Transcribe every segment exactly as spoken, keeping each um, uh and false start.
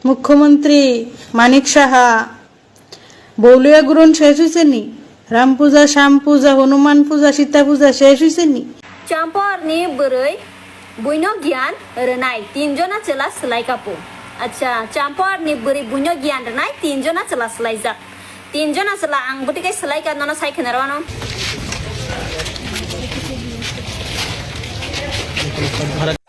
মুখ্যমন্ত্রী মানিক সাহা, বৌলিয়া গ্রহণ শেষ হয়েছে নি? রাম পূজা, শ্যাম পূজা, হনুমান পূজা, সীতা পূজা শেষ হয়েছে নি? Champorni bwrwi buino giyan rwnai tinjona chwla swlai kapo. Acha, Champorni bwrwi buino giyan rwnai tinjona chwla swlaijak. Tinjona chwla ang bwtwi kai swlai ka nono sai khwna rwano.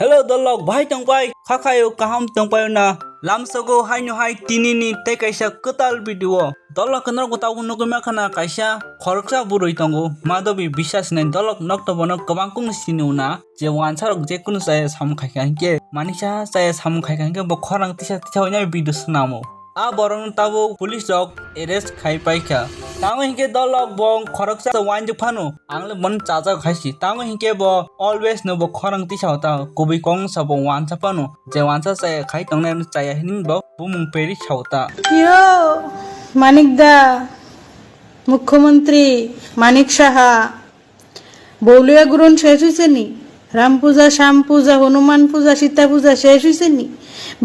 Hello dolok, bahai tongpai? Khakhayo kaham tongpayo na? Lamsogo haino hai tinini tei kaisa kwtal video. Dolok norok tabuk nugwi mankha na kaisa khoroksa bwrwi tongo, Madhabi Biswas hinwi. Dolok nok to bono kwbang kung sini una, je wansarok je kunu chaya samung khaikha hinkhe, manisa chaya samung khaikha hinkhe bo khorang tisa tisa hwnwi video swnamo. A borokno tabuk police rok arrest khai paikha. Tamo hinkhe dolok bo khoroksa wainjak phano, ang le bono chajak hai si. Tamo hinkhe bo always no bo khorang tisa ta kubui kong sa bo wansa phano, je wansa chaya khai tongnai chaya hinwi bo bumung peri sa ta. Yo, Manik da, মুখ্যমন্ত্রী মানিক সাহা, বৌলিয়া গ্রহণ শেষ হয়েছে নি? রাম পূজা, শ্যাম পূজা, হনুমান পূজা, সীতা পূজা শেষ হয়েছে নি?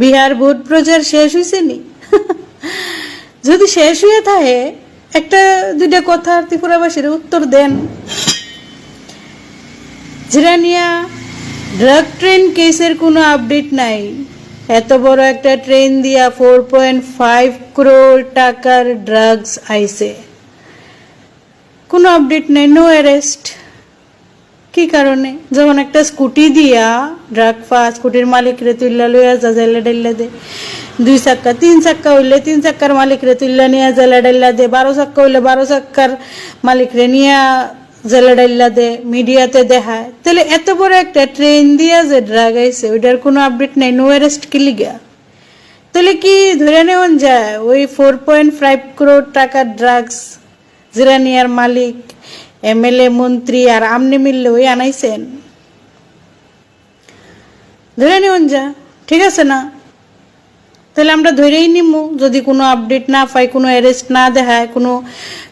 বিহার ভোট প্রচার শেষ হয়েছে নি? যদি শেষ হয়ে থাকে, একটা দুইটা কথা ত্রিপুরাবাসীর উত্তর দেন। জিরানিয়া ড্রাগ ট্রেন কেসের কোনো আপডেট নাই। এত বড় একটা ট্রেন দিয়া ফোর পয়েন্ট ফাইভ ক্রোর টাকার ড্রাগস আইছে, কোনো আপডেট নাই, নো অ্যারেস্ট। কি কারণে? যেমন একটা স্কুটি দিয়া ড্রাগ পা, স্কুটির মালিকরে তুইল্লা লইয়া যা, জেলে ডাইল্লা দে। দুই চাক্কা, তিন চাক্কা হইলে তিন চাক্কার মালিকরে তুইল্লা নিয়ে জেলে ডাইল্লা দে। বারো চাক্কা হইলে বারো চাক্কার মালিকরে নিয়ে জেলে ডাইল্লা দে, মিডিয়াতে দেখায়। তাহলে এত বড় একটা ট্রেন দিয়া যে ড্রাগ আইছে, ওইটার কোনো আপডেট নাই, নো অ্যারেস্ট কি লিগা? তাহলে কি ধরে নেওয়া যায় ওই ফোর পয়েন্ট ফাইভ ক্রোর টাকার ড্রাগস জিরানিয়ার মালিক, এমএলএ, মন্ত্রী আর আমনে মিললে ওই আনাইছেন? ধরে নেওয়া যায়, ঠিক আছে না? তাহলে আমরা ধরেই নিমু, যদি কোনো আপডেট না পাই, কোনো অ্যারেস্ট না দেখায়, কোনো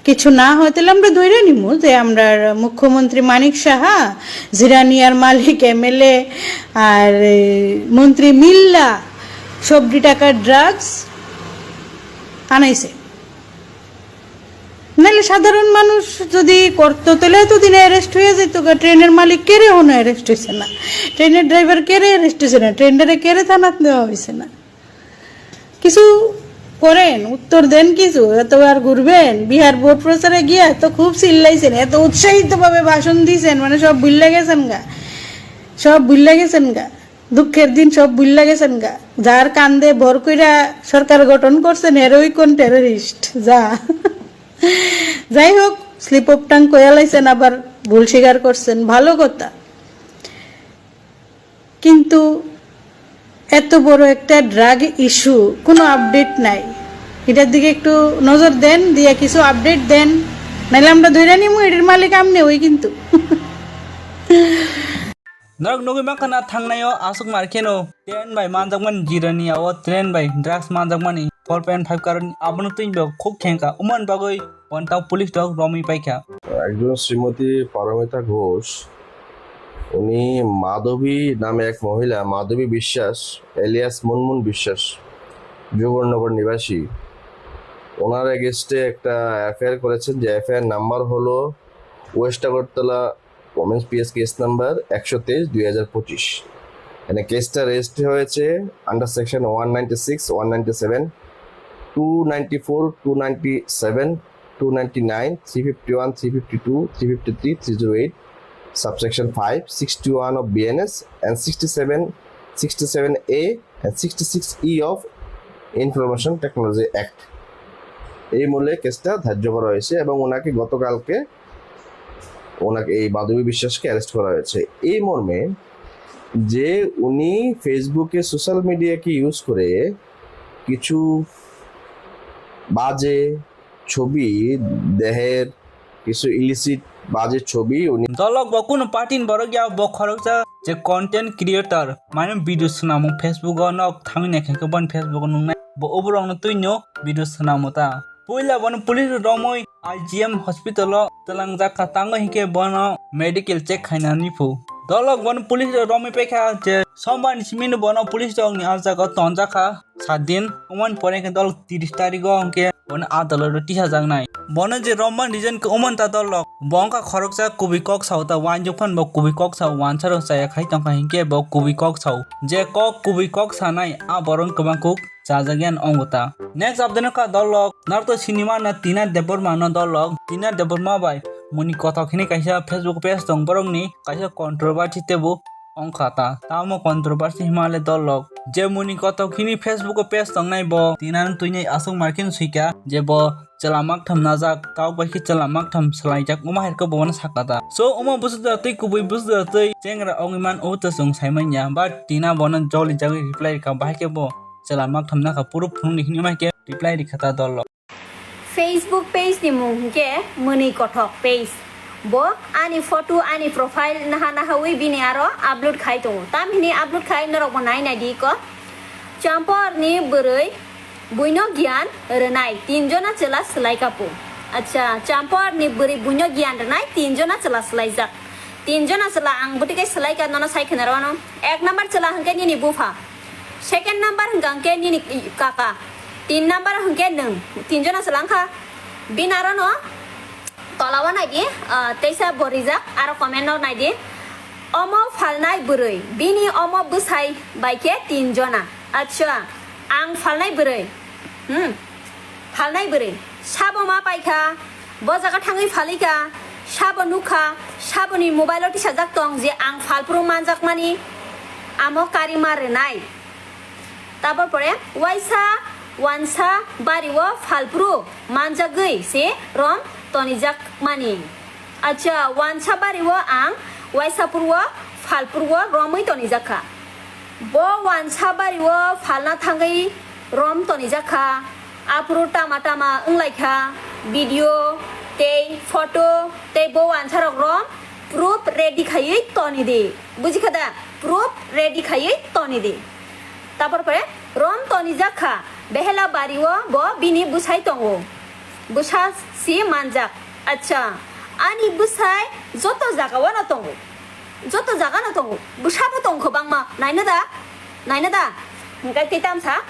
কিছু না হয়, তাহলে আমরা ধরে নিমু যে আমরা মুখ্যমন্ত্রী মানিক সাহা, জিরানিয়ার মালিক, এমএলএ আর এই মন্ত্রী মিল্লা সবটি টাকার ড্রাগস আনাইছে। নাহলে সাধারণ মানুষ যদি করতো, তাহলে এতদিনে অ্যারেস্ট হয়ে যেত গা। ট্রেনের মালিক কেরে হনো অ্যারেস্ট হয়েছে না, ট্রেনের ড্রাইভার কেরে অ্যারেস্ট হয়েছে না, ট্রেনটারে কেরে থানাত নেওয়া হয়েছে না। কিছু করেন, উত্তর দেন কিছু। এত আর ঘুরবেন? বিহার ভোট প্রচারে গিয়া তো খুব চিল্লাইছেন, এত উৎসাহিত ভাবে ভাষণ দিয়েছেন, মানে সব ভুল্লা গেছেন গা, সব ভুল্লা গেছেন গা। দুঃখের দিন সব ভুল্লা গেছেন গা। যার কান্দে ভর কইরা সরকার গঠন করছেন, হেরোই কোন টেররিস্ট? যা। যাই হোক, স্লিপ অফ টাং কইয়া লাইছেন, আবার ভুল স্বীকার করছেন, ভালো কথা। কিন্তু এত বড় একটা ড্রাগ ইস্যু, কোনো আপডেট নাই। এটার দিকে একটু নজর দেন, দিয়ে কিছু আপডেট দেন, নাইলে আমরা ধরে নিমু এটার মালিক আমনে ওই কিন্তু। Norok nugwi mankha na, thangnaio aswk mar kheno train bai manjakmani, Jirania o train bai drugs manjakmani four point five crore ni, abono twi bo khuk khengkha, umani bagwi bono tamo police rok romwi paikha. একজন শ্রীমতী পারমিতা ঘোষ, উনি মাধবী নামে এক মহিলা, মাধবী বিশ্বাস এলিয়াস মুনমুন বিশ্বাস, জোহরনগর নিবাসী, ওনার এগেনস্টে একটা এফআইআর করেছেন, যে এফআইআর নাম্বার হলো west Agartala women's PS case number একশো তেইশ দুই হাজার পঁচিশ। মানে কেসটা রেজিস্টার হয়েছে under section one ninety six, one ninety seven, two ninety four, two ninety seven, two ninety nine, three fifty one, three fifty two, three fifty three, three zero eight, subsection five, sixty one of BNS and sixty seven, sixty seven A and sixty six E of Information Technology Act। এই মূলে কেসটা ধার্য করা হয়েছে এবং ওনাকে গতকালকে, ওনাকে, এই মাধবী বিশ্বাসকে অ্যারেস্ট করা হয়েছে এই মর্মে যে উনি ফেসবুকে, সোশ্যাল মিডিয়াকে ইউজ করে কিছু বাজে ছবি, দেহের কিছু ইলিসিট বাজে ছবি উনি Dolok bo kunu party ni borok ya, bo khoroksa je content creator, mane video swnamo Facebook o, nok thangwi naikha khe boni Facebook o nungnai, bo oborok no twi no video swnamo ta. Puila bono police romwi I G M hospital o twlangjak kha, tango hinkhe bono medical check khainani phu. Dolok bono police rok romwi paikha je sombar ni simi no bono police rok ni ah jaga tonjakha sat din. Omoni pore khe dolok tiris tarikh o hwnkhe bono adalot o tisajaknai. Bono je romma ni reason khe omo ta dolok. Bo wngkha khoroksa kubui kok sao ta, wanjwk phano bo kubui kok sao, wansa rok chaya khai tongkha hinkhe bo kubui kok sao. Je kok kubui kok sanai a borok kwbang kuk chajagyan ongo ta. Next update wngkha dolok Naruto cinema no Tina Debbarma no dolok. Tina Debbarma bai muni kothok hinwi kaisa Facebook page tong borokni kaisa controversy tebo wngkha ta. Tamo controversy himale dolok je muni kothok hini Facebook o page tongnai bo Tina no twinai aswk markin swika je bo chwla maktham najak, kok bai khe chwla maktham swlaijak, omo hai khe bo bono sakha ta. So omo bwswk da twi kubui bwswk da twi chengra wngwi man o ta chwng sai manya, but Tina bono joli jagwi reply rikha, bahai khe bo chwla maktham nakha, puro phunukni hwnwi mai khe reply rikha ta dolok. Facebook page ni mung hwnkhe Mwnwi Kothok page. Bo ani photo, ani profile naha nahawi bini aro upload khai tongo. Tam hini upload khai norok bo nai nai di ko. Champor ni bwrwi buino giyan rwnai tin jona chwla swlai kapu. Acha, Champor ni bwrwi buino giyan rwnai tin jona chwla swlaijak. Tin jona chwla ang bwtwi khe swlai ka nono sai khna rwano. Ek number chwla hwnkhe nini bupha. Second number hwnkha hwnkhe nini kaka. Tin number hwnkhe nwng. Tin jona chwla wngkha. Bini aro no tola o nai di, ah, teisa bo rijak, aro comment no nai di. Omo phalnai bwrwi, bini omo bwsai bai khe tin jona. Acha, ang phalnai bwrwi. Hmm. Phalnai bwrwi. Sabo ma paikha, bo jaga thangwi phalikha, sabo nukha, saboni mobile o tisajak tong je ang phalphuru manjakmani, amo kari ma rwnai. Tabor pore waisa wansa bari o phalphuru manjagwi se rom tonijak mani. Acha, wansa bari o ang waisa phuru o phalphuru o romwi tonijak kha. Bo wansa bari o phalna thangwi rom tonijak kha. Aphuru tama tama wnglaikha, video tei photo tei bo wansarok rom proof ready khaiwi tonidi. Bujikha da? Proof ready khaiwi tonidi. Tabor pore rom tonijak kha, behela bari o bo bini bwsai tongo. Bwsa si manjak. Acha, ani bwsai joto jaga o no tongo. Joto jaga no tongo. Bwsa bo tong kwbangma. Naina da? Naina da? Hwnkhe tei tamsa,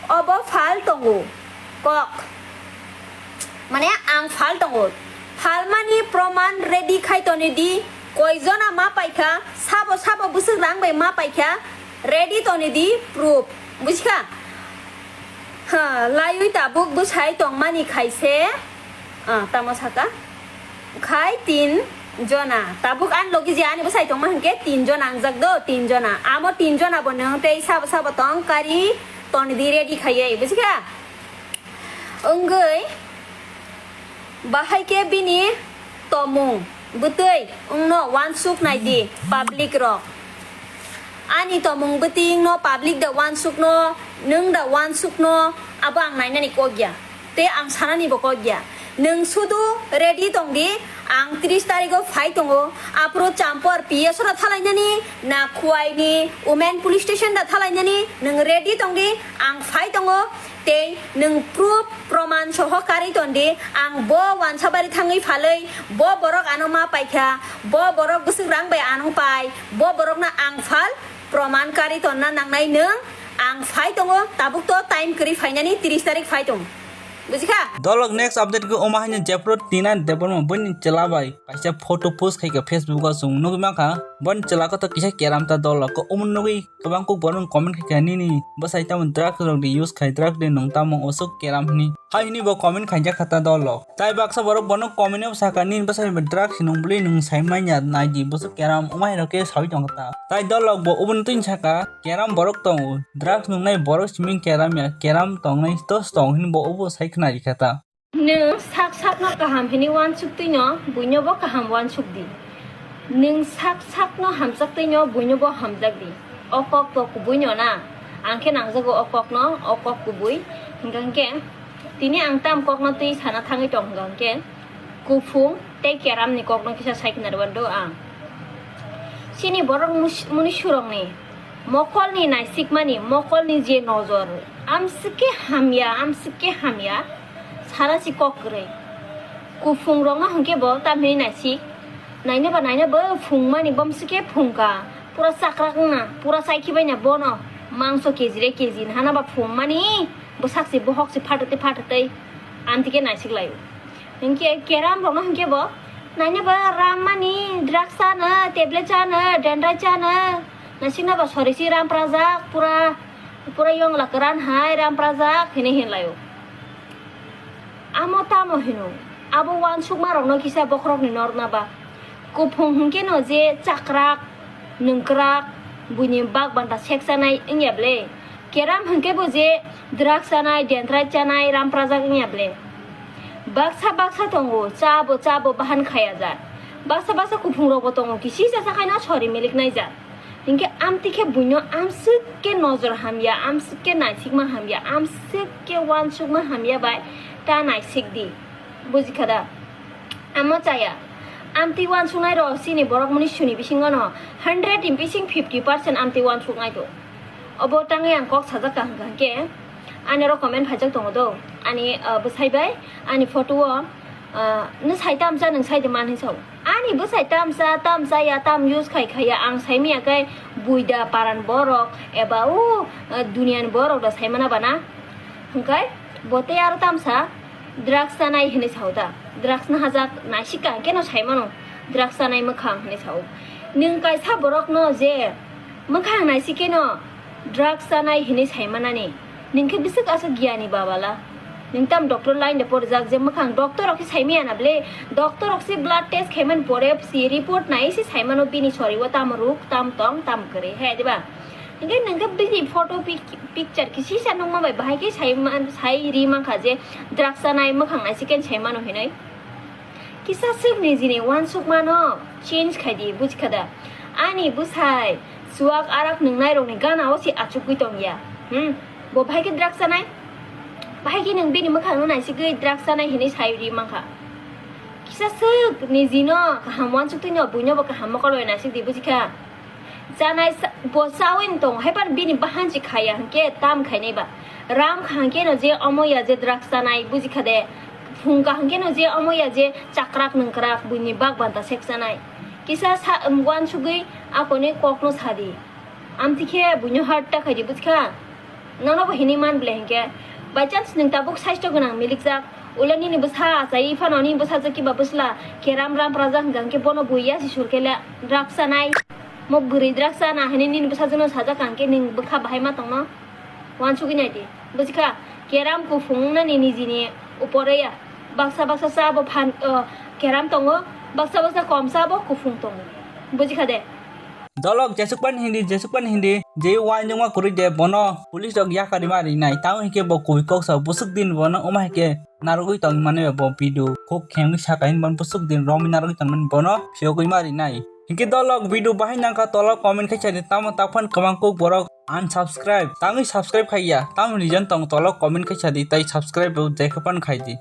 obo phal tongo. Kok. Mane ang phal tongo. Phalmani proman ready khai tonidi. Koi jona ma paikha, sabo sabo bwswk rang bai ma paikha, ready tonidi proof. Bujikha? Ha, laiwi tabuk bwsai tongmani khaise, ah, tamo saka? Khai tin jona. Tabuk ani logi je ani bwsai tongma hwnkhe tin jona wngjak do, tin jona. Amo tin jona bo nwng tei sabo sabo tong kari tonidi ready khaiwi, bujikha? Wngwi bahai khe bini tomung bwtwi wngno uansuk nai di public rok. Ani tomung bwtwi wngno public da uansukno, nwng da uansukno, abo ang nainani kok ya. Tei ang sanani bo kok ya. Nwng sudu ready tong di, ang tris tarikh o phai tongo. Aphuru Champor P S o da thalainani, na Khuaini Women Police Station da thalainani, nwng ready tong di, ang phai tongo. Tei nwng proof, proman soho karwi ton di, ang bo wansabari thangwi phalwi, bo borok ano ma paikha, bo borok bwswk rang bai ano pai, bo borokno ang phal, proman karwi tonna nangnai nwng, ang phai tongo, tabuk to time kwrwi phainani tris tarik phai tong. Bujikha? Dolok next update khe omo haino jephuru Tina Debbarma bini chwla bai kaisa photo post khaikha Facebook o chwng nugwi mankha, boni chwla kotor kisa keram ta dolok omo nugwi. Kwbang kuk borok comment khaikha nini bwsai tamo drugs rok ni use khai, drugs ni nwng tamo oswk keram hwnwi. Hai hwnwi bo comment khaijak kha ta dolok. Tai baksa borok bono comment o sakha nini bwsai bo drugs ni nwng bwlwi nwng sai manya nai di bwswk keram wngma hai rok khe saui tong kha ta. Tai dolok bo oboni twini sakha keram borok tongo, drugs nwngnai borok simi keram ya, keram tongnai to tong hwnwi bo obo sai khna ri kha ta. Nwng sak sakno kaham hwnwi uansuk twino buino bo kaham uansuk di. Nwng sak sakno hamjak twino buino bo hamjak di. O kok to kubui no na. Ang khe nangjago o kokno, o kok kubui. Hingka hingke tini ang tam kokno twi sana thangwi tong hingka hingke kuphung tei keram ni kokno kisa sai khna rwando ang. Chini borok mus-, muni surokni mokolni naisikmani, mokolni je nojor, amsike hamya, amsike hamya, sara si kok kwrwi. Kuphung rokno hwnkhe bo tamhini naisik, Naina ba naina bo phungmani bomsi khe phungka. Pura chakrak wngna, pura chaikhi baina bono. Mangso K G re K G hana ba phungmani. Bo sakse bohok se phatatwi phatatwi. Amtike naisik laio. Hinkhe keram rokno hinkhe bo. Naina ba rammani, drugs chana, tablet chana, dendra chana. Nasikna ba sorisi ram prajak pura, pura yongla kwran hai ram prajak hini hinlaio. Amo tamo hino, abo uansukmarokno kisa bokhorokni norna ba. Kuphung hwnkhe no je chakrak, nungkrak, buini bak banta seksanai wngya ble. Keram hwnkhe bo je drugs chanai, dendrite chanai, ramprajak wngya ble. Baksa baksa tongo, chabo chabo bahan khaya ja. Baksa baksa kuphungrokbo tongo, kisi chasa khaino sori milik nai ja. Hinkhe amtwi khe buino amswk khe nojor hamya, amswk khe naisikma hamya, amswk khe uansukma hamya bai ta naisik di. Bujikha da? Amo chaya. Amtwi uansuknai rok chini borok mani suni bisingo no hundred ni bising fifty percent amtwi uansuknai do. Obo tangwi ang kok sajak ka hwnkha hwnkhe ani oro comment phaijak tongo do. Ani, ah, bwsai bai ani photo o, ah, nwsai tamsa nwng sai de man hinwi sao. Ani bwsai tamsa, tamsa ya, tam use khai khai ya, ang sai manya khe buida paran borok eba o, ah, duniani borok da sai mana bana. Hwnkhe bo tei aro tamsa drugs chanai hinwi sao da. Drugs no hajak naisik ka, keno sai mano drugs chanai mwkhang hinwi sao. Nwng kaisa borok no je mwkhang naisik keno drugs chanai hinwi sai manani. Nwng khe bwswk aswk giyani babala. Nwng tam doctor line de porjak je mwkhang doctor rok se sai manya na ble, doctor rok se blood test khaimani pore se report nai se sai mano bini sori o tam ruk, tam tong, tam kwrwi, he, diba? Hinkhe nwng khe bini photo pic-, picture kisi sa nukma bai bahai khe sai man-, sai ri mankha je drugs chanai mwkhang naisik khe sai mano hinwi. Kisa swk nijini uansukmano change khai di, bujikha da? Ani bwsai chuak arak nwngnai rokni gana o se achugwi tongya. Hmm, bo bahai khe drugs chanai? Bahai khe nwng bini mwkhangno naisigwi drugs chanai hinwi sai ri mankha. Kisa swk nijino kaham uansuk twi no buino bo kaham mokol bai naisik di, bujikha? Chanai sa-, bo chawi tong, hai phano bini bahan se khaya hwnkhe tam khainai ba. Ram kha hwnkhe no je omo ya je drugs chanai, bujikha de? Phung kha hwnkhe no je omo ya je chakrak nungkrak, buini bak banta sek chanai. Kisa sa-, uansugwi akoni kokno sadi. Amtwi khe buino heart ta khaidi, bujikha? Nono bo hinwi man ble hinkhe. By chance nwng tabuk saisto gwnang milikjak, ule nini bwsa achai phano nini bwsajwk kiba bwsla keram ram prajak hwnkha hwnkhe bono bui ya si sur khe le drugs chanai. Mo bwrwi drugs chana hinwi nini bwsajwkno sajak hwnkhe nwng bwkha bahai ma tongno? Uansugwi nai di. Bujikha? Keram kuphung wngnani nijini upore ya. Baksa baksa cha bo phan, o, keram tongo, baksa baksa kom cha bo kuphung tongo. Bujikha de? Dolok jesukpan hindi, jesukpan hindi, je uansukma kwrwi de bono police rok yakarima rinai. Tamo hinkhe bo kubui kok sa, bwswk din bono wngma hinkhe narwgwi tongmani bo video kok khengwi saka hinwi bono bwswk din romwi narwgwi tongmani bono phiyogwi ma rinai. Hinkhe dolok video bahai nangkha tolok comment khaisa di, tamo takphano kwbang kok borok unsubscribe tangwi subscribe khaiya, tamo reason tong tolok comment khaisa di tei subscribe bo jekhapan khai di.